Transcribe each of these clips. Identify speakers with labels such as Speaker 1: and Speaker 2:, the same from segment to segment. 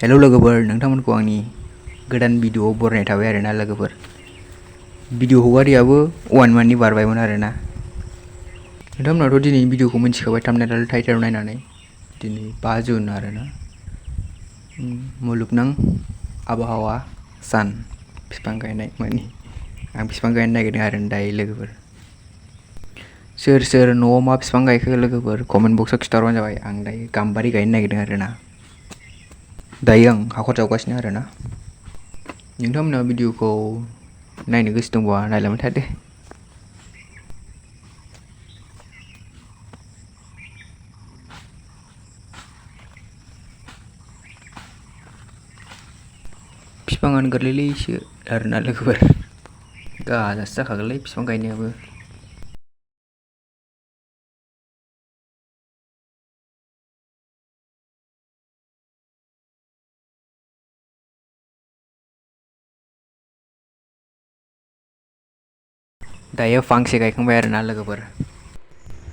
Speaker 1: हेल' लोगोफोर, नोंथांमोनखौ आंनि गोदान भिडिअ'आव बरायनाय थाबाय आरोना लोगोफोर। भिडिअ हगारियाबो 1 मान्थनि बारबायमोन आरोना। नोंथांमोनाथ' दिनैनि भिडिअ'खौ मिथिखाबाय थाम्बनेल टाइटेल नायनानै। दिनै 5 जुन आरोना। मुलुगनां आबहावा सान बिफां गायनाय मानि आं बिफां गायनो नागिरदों आरो दायो लोगोफोर। सोर सोर न'आव मा बिफां गायखो लोगोफोर कमेन्ट बक्सआव खिन्थाहरबानो जाबाय। आं दायो गाम्बारि गायनो नागिरदों आरोना। दायो आं हाखर जावगासिनो आरोना। नोंथांमोना भिडिअ'खौ नायनो गोसो दंबा नायलांबाय थादो। बिफाङानो गोरलैलैसो आरोना लोगोफोर। गाजासो जाखागोनलै बिफां गायनायाबो। दायो फांसे गायखांबाय आरोना लोगोफोर।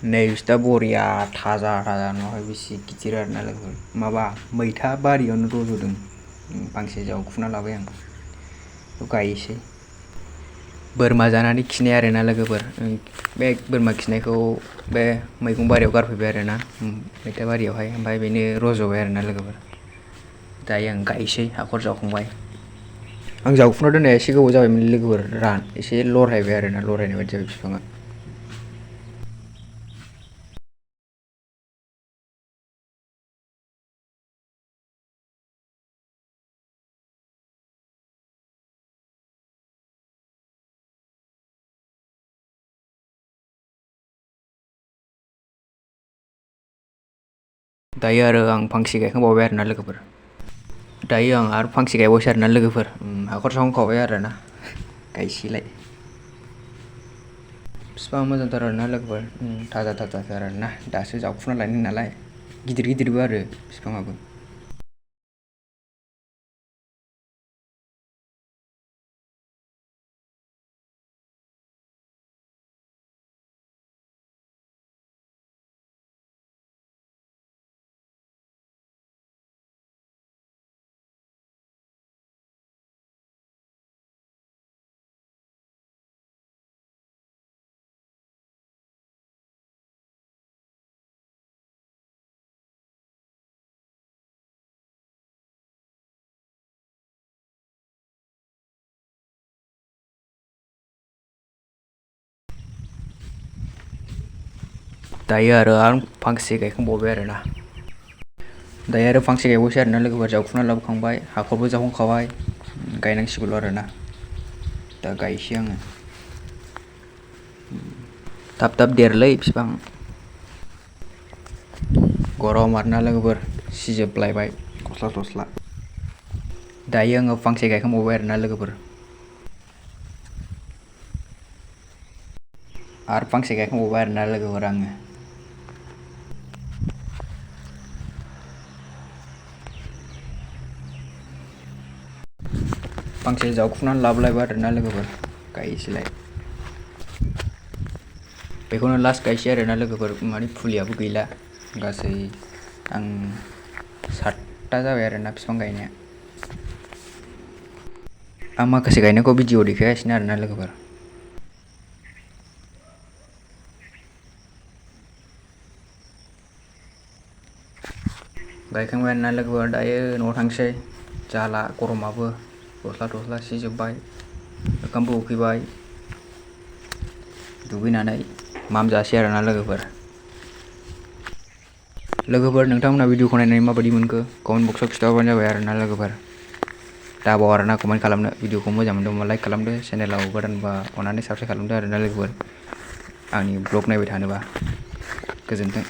Speaker 1: नै बिस्रा बरिया थाजा नुवाखै बेसे गिदिर आरोना लोगोफोर। माबा मैथा बारियावनो रज'दों। फांसे जावखुना लाबाय आं। बेखौ गायसै। बोरमा जानानै खिनाय आरोना लोगोफोर। बे बोरमा खिनायखौ बे मैगं बारियाव गारफैबाय आरोना मैथा बारियावहाय। ओमफ्राय बेनो रज'बाय आरोना लोगोफोर। दायो आं गायसै हाखर जावखांबाय। आं जावफुना दोननाया एसे गोबाव जाबायमोन लोगोफोर। एसे लरहायबाय आरोना, लरहायनाय बायदि जाबाय बिफाङा। दायो आरो आं फांसे गायखांबावबाय आरोना लोगोफोर। दायो आं आरो फांसे गायबावसै आरोना लोगोफोर। हाखर जावखांबाय आरोना, गायसैलाय। बिफाङा मोजांथार आरोना लोगोफोर। थाजा आरोना। दासो जावफुना लायनाय नालाय गिदिरबो आरो बिफाङाबो। दायो आरो आं फांसे गायखांबावबाय आरोना। दायो आरो फांसे गायबावसै आरोना लोगोफोर। जावफुना लाबोखांबाय, हाखरबो जावखांखाबाय। गायनांसिगौल' आरोना। दा गायसै आङो। थाब देरलै बिफां। गरम आरोना लोगोफोर, सिजोबलायबाय गस्ला। दायो आङो फांसे गायखांबावबाय आरोना लोगोफोर। आरो फांसे गायखांबावबाय आरोना लोगोफोर आङो। फांसे जावखुनानै लाबोलायबाय आरोना लोगोफोर, गायसैलाय। बेखौनो लास्ट गायसै आरोना लोगोफोर। माने फुलियाबो गैला। गासै आं 7टा जाबाय आरोना बिफां गायनाया। आं माखासे गायनायखौ भिडिअ देखायगासिनो आरोना लोगोफोर। गायखांबाय आरोना लोगोफोर। दायो न'आव थांसै। जाला गरमाबो। गस्ला सिजोब्बाय। ओंखामबो उखैबाय। दुगैनानै माम जासै आरोना लोगोफोर। नोंथांमोनहा भिडिअखौ नायनानै माबायदि मोनखो कमेन्ट बक्सआव खिन्थाहरबानो जाबाय आरोना लोगोफोर। दाबाव आरोना कमेन्ट खालामनो। भिडिअखौ मोजां मोनदोंबा लाइक खालामदो। चेनेलाव गोदानबा अननानै साबस्क्राइब खालामदो आरोना लोगोफोर। आंनि ब्लग नायबाय थानोबा। गोजोन्थों।